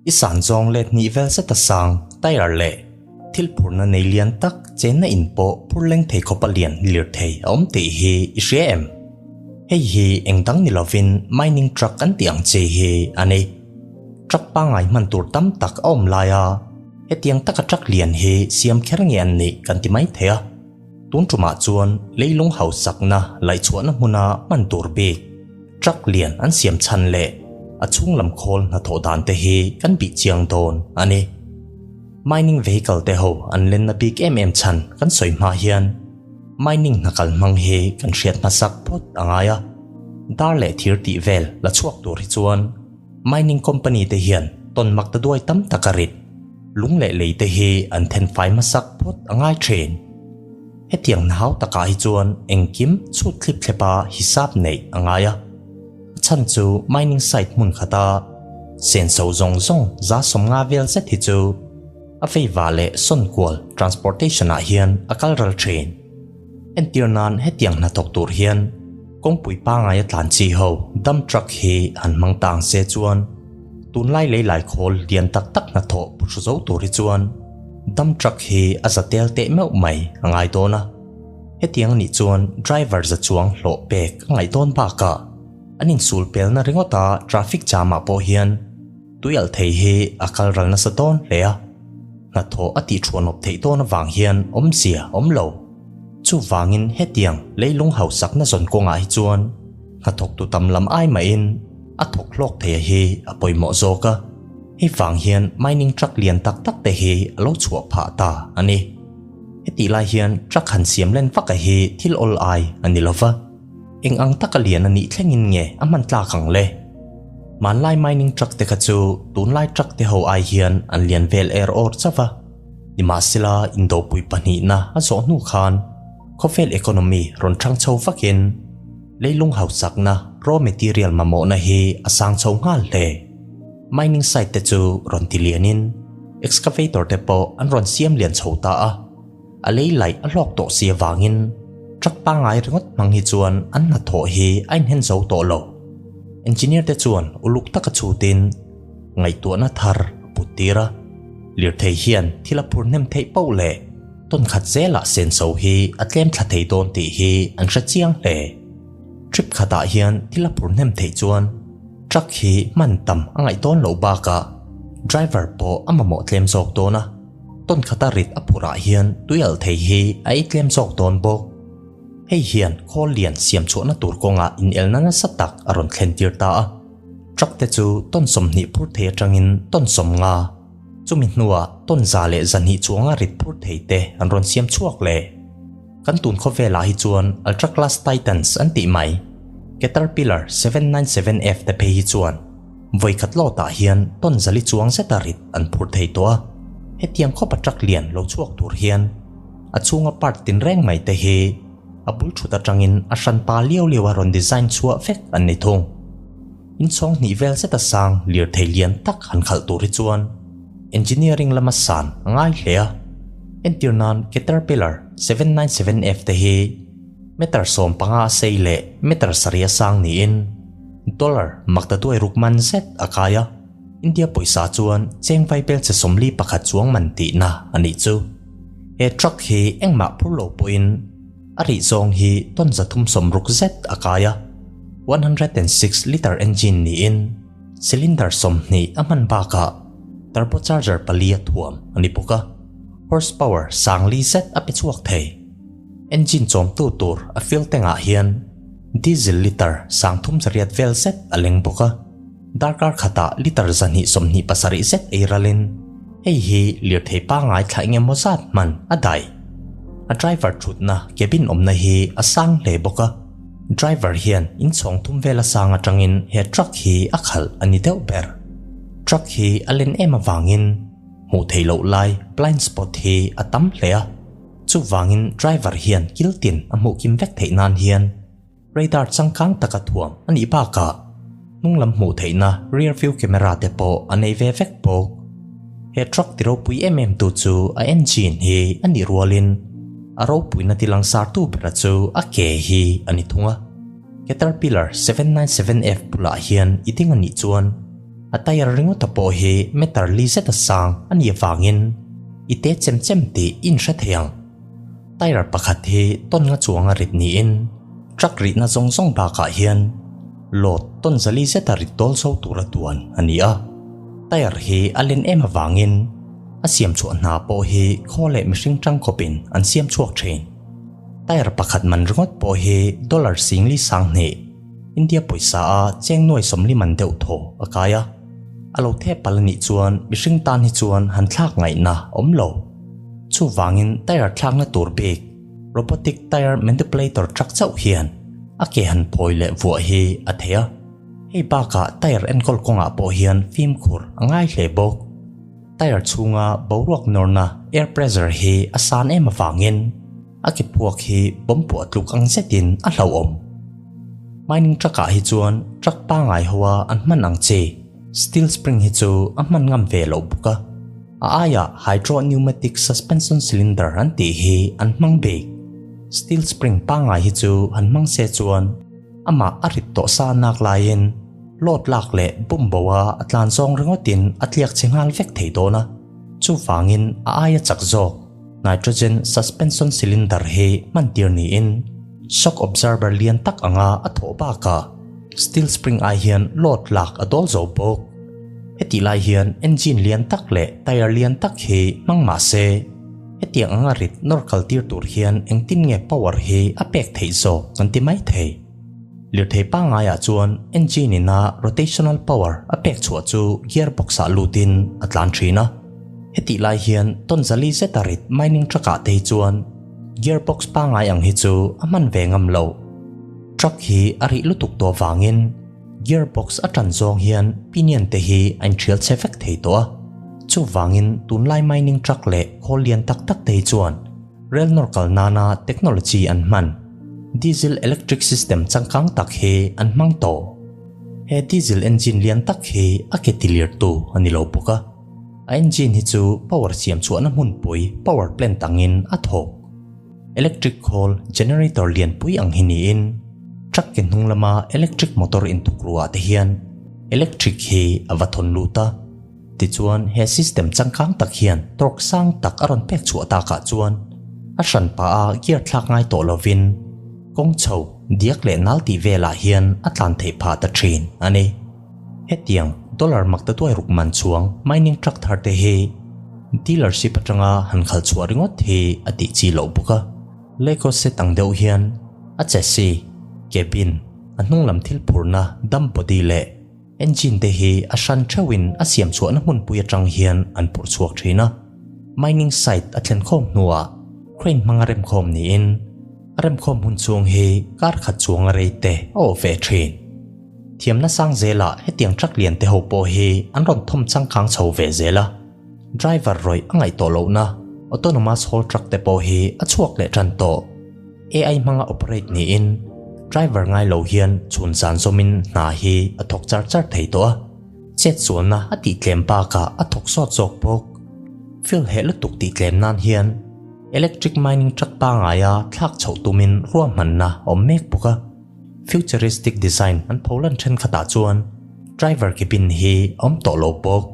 I san zawng let hnih vel zeta sang tyre leh thil phurna nei lian tak chenna in pawh phur leng thei khawpa lian lirthei a awm tih hi i hria em? Hei hi eng dang ni lovin mining truck an tih ang chi hi a ni. Truck pangngai hman tur tam tak a awm laia hetiang taka truck lian hi siam kher nge an nih kan ti mai thei a. Tun tumah chuan leilung hausakna laihchhuahna hmuna hman tur bik truck lian an siam chhan leh a chhung lam khawl hnathawh dan te hi kan bih chiang dawn a ni. Mining vehicle te ho an lenna bik em em chhan kan sawi hma hian mining hna kal hmang hi kan hriat hmasak phawt a ngai a. Dar leh thir tih vel la chhuak tur hi chuan mining company te hian tawn mak ta duai tam tak a rit. Lung leh lei te hi an then fai hmasak phawt a ngai thin. Hetiang hna hau takah hi chuan engkim chhut thlip thlepa hisap neih a ngai a. A chhan chu mining site hmun khata senso zawng zawng 150 vel zet hi chu a veiva leh sawnkual transportation ah hian a kal ral thin. Entir nan hetiang hnathawk tur hian kawngpui pangai a tlan chi ho dump truck hi han hmang tang se chuan Tunlai lei laikhawl lian tak tak hnathawh phuhru zo tur hi chuan dump truck hi a za tel teh meuh mai a ngai dawn a. Hetiang anih chuan driver za chuang hlawh pek a ngaih dawn bakah an insul pelna ringawta traffic jam ah pawh hian tui alh thei hi a kal ral nasa dawn hle a. Hnathawh a tih thuanawp theih dawn avang hian awmzia a awm lo. Chuvangin hetiang leilung hausakna zawn kawngah hi chuan hnathawktu tam lam ai mahin a thawk hlawk thei a hi a pawimawh zawk a, hei vang hian mining truck lian tak tak te hi a lo chhuah phah ta a ni. Hetih lai hian truck han siam len vak a hi thil awl ai a ni lova, eng ang taka lian a nih thlengin nge a hman tlak ang le? Hmanlai mining truck te kha chu tunlai truck te ho ai hian an lian vel er awr chauh a, nimahsela indopui pahnihna a zawh hnu khan khawvel economy rawn thang chho vakin, Leilung hausakna, raw material mamawhna hi a sang chho nghal hle. Mining site te chu rawn ti lianin excavator te pawh an rawn siam lian chho ta a, a lei laih a hlawk tawh si avangin truck pangngai ringawt hmang hi chuan an hnathawh hi a inhen zo tawh lo. Engineer te chuan uluk taka chhutin ngaihtuahna thar a put tir a, lirthei hian thil a phur hnem theih poh leh Tawn khat zelah senso hi a tlem thla thei dawn tih hi an hre chiang hle. Trip khatah hian thil a phur hnem theih chuan truck hi hman tam a ngaih dawn loh bakah driver pawh a mamawh tlem zawk dawn a, tawn khata rit a phurah hian tui alh thei hi a ei tlem zawk dawn bawk. Hei hian khawl lian siam chhuahna tur kawngah inelna nasa tak a rawn thlen tir ta a, truck te chu tawn 20 phur thei atangin tawn 50, Chumi hnuah tawn 102 chuanga rit phur thei te an rawn siam chhuak leh. Kan tun khawvelah hi chuan Ultra Class Titans an tih mai. Caterpillar 797F te phei hi chuan vawikhat lawtah hian tawn 400 chuang zeta rit an phur thei tawh a. Hetiang khawpa truck lian lo chhuak tur hian a chhunga part tinreng mai te hi a bul thut atangin a hranpa liau liau a rawn design chhuah vek an ni thung. Inchhawng hnih vel zeta sang lirthei lian tak han khalh tur hi chuan engineering lama san a ngai hle a. Entir nan Caterpillar 797F te hi meter 15 a sei leh meter 7 a sang niin dollar makta duai ruk man zet a kai a. India pawisa chuan cheng vaibel che 41 chuang man tihna a nih chu. He truck hi engmah phur lo pawhin A rih zawng hi tawn 360 zet a kai a, 106 litre engine niin cylinder 20 a hman bakah turbocharger pali a thuam a ni bawk a, horsepower 4000 zet a pe chhuak thei. Engine chawmtu tur a fuel tank ah hian diesel litre 3800 vel zet a leng bawk a, darkar khatah litre 227 zet ei ralin hei hi lirthei pangngai thla eng emaw zat hman a daih. A driver thutna cabin awmna hi a sang hle bawk a, driver hian inchhawng thum vel a sang atangin he truck hi a khalh a ni deuh ber. Truck hi a len em avangin hmuh theih loh lai blind spot hi a tam hle a, chuvangin driver hian kil tin a hmuh kim vek theih nan hian Radar changkang taka thuam a nih bakah hnung lam hmuh theihna rear view camera te pawh a nei ve vek bawk. He truck ti ropui em em tu chu a engine hi a nih rualin a ropuina ti langsar tu bera chu a ke hi a ni thung a. Caterpillar 797F bulah hian i ding a nih chuan. A tyre ringawta pawh hi meter li zeta sang a nih avangin i te chem chem tih i inhre thei ang. Tyre pakhat hi tawn nga chuanga rit niin truck rihna zawng zawng bakah hian load tawn zali zeta rit dawl zo tura duan a ni a. Tyre hi a len em avangin a siam chhuah hna pawh hi khaw leh mihring tangkawpin an siam chhuak thin. Tyre pakhat man ringawt pawh hi dollar singli sang hnih, India pawisa a cheng nuai sawmli man deuh thaw a kai a. A lo thep palh a nih chuan mihring tan hi chuan han thlak ngaihna awm lo. Chuvangin tyre thlakna tur bik robotic tyre manipulator truck chauh hian a ke han phawi leh vuah hi a thei a. Hei bakah tyre enkawl kawngah pawh hian fimkhur a ngai hle bawk. Tyre chhunga boruak nawrna air pressure hi a san em avangin a ke puak hi bawm puah tluk ang zetin a hlauhawm. Mining truck ah hi chuan truck pangngai hoa an hman ang chi steel spring hi chu a hman ngam ve loh bawk a. A aiah hydro pneumatic suspension cylinder an tih hi an hmang bik. Steel spring pangngai hi chu han hmang se chuan amah a rit tawh sa nak laiin load lak leh bum bo a a tlan zawng ringawtin a tliak chhe nghal vek thei dawn a. Chuvangin a aia chak zawk nitrogen suspension cylinder hi hman tir niin shock absorber lian tak anga a thawh bakah steel spring ai hian load lak a dawl zo bawk. Hetih lai hian engine lian tak leh tyre lian tak hi hmang mah se hetiang anga rit nawr kal tir tur hian engtin nge power hi a pek theih zawk kan ti mai thei. Lirthei pangaiah chuan engine ina rotational power a pek chhuah chu gearbox ah lutin a tlan thin a. Hetih lai hian tawn zali zeta rit mining truck ah te hi chuan gearbox pangai ang hi chu a hman ve ngam lo. Truck hi a rih lutuk tawh vangin gearbox a tan zawng hian pinion te hi a inthial che vek thei tawh a. Chuvangin tunlai mining truck leh khawl lian tak tak te hi chuan Rail nawr kal nana technology an hman diesel electric system changkang tak hi an hmang tawh. He diesel engine lian tak hi a ke tilirtu a ni lo bawk a. A engine hi chu power siam chhuahna hmunpui power plant angin a thawk. Electric khawl generator lianpui ang hi niin truck ke hnung lama electric motor intukruah te hian electric hi a va thawn lut a. Tichuan, he system changkang tak hian torque sang tak a rawn pek chhuah takah chuan a hran pah a gear thlak ngai tawh lovin kawng chho diak leh nal tih velah hian a tlan theih phah ta thin a ni. Hetiang dollar mak ta duai ruk man chuang mining truck thar te hi dealership atanga han khalh chhuah ringawt hi a tih chi loh bawk a. Lego set ang deuh hian a chassis, cabin, a hnung lam thil phurna dump body leh Engine te hi a hran theuhin a siam chhuahna hmunpui atang hian an phurh chhuak thin a. Mining site a thlen khawm hnuah crane hmanga remkhawm niin a remkhawm hun chhung hi kar khat chuanga rei te a awh ve thin. Thiamna sang zelah hetiang truck lian te ho pawh hi an rawn thawm changkang chho ve zel a. Driver rawih a ngaih tawh lohna autonomous haul truck te pawh hi a chhuak leh tan tawh. AI hmanga operate niin driver ngai lo hian chhun zan zawmin hna hi a thawk char char thei tawh a, chet sualna a tih tlem bakah a thawk sawt zawk bawk. Fuel heh lutuk tih tlem nan hian electric mining truck pangaia thlak chhoh tumin ruahmanna a awm mek bawk a. Futuristic design an pholan thenkhatah chuan driver cabin hi a awm tawh lo bawk.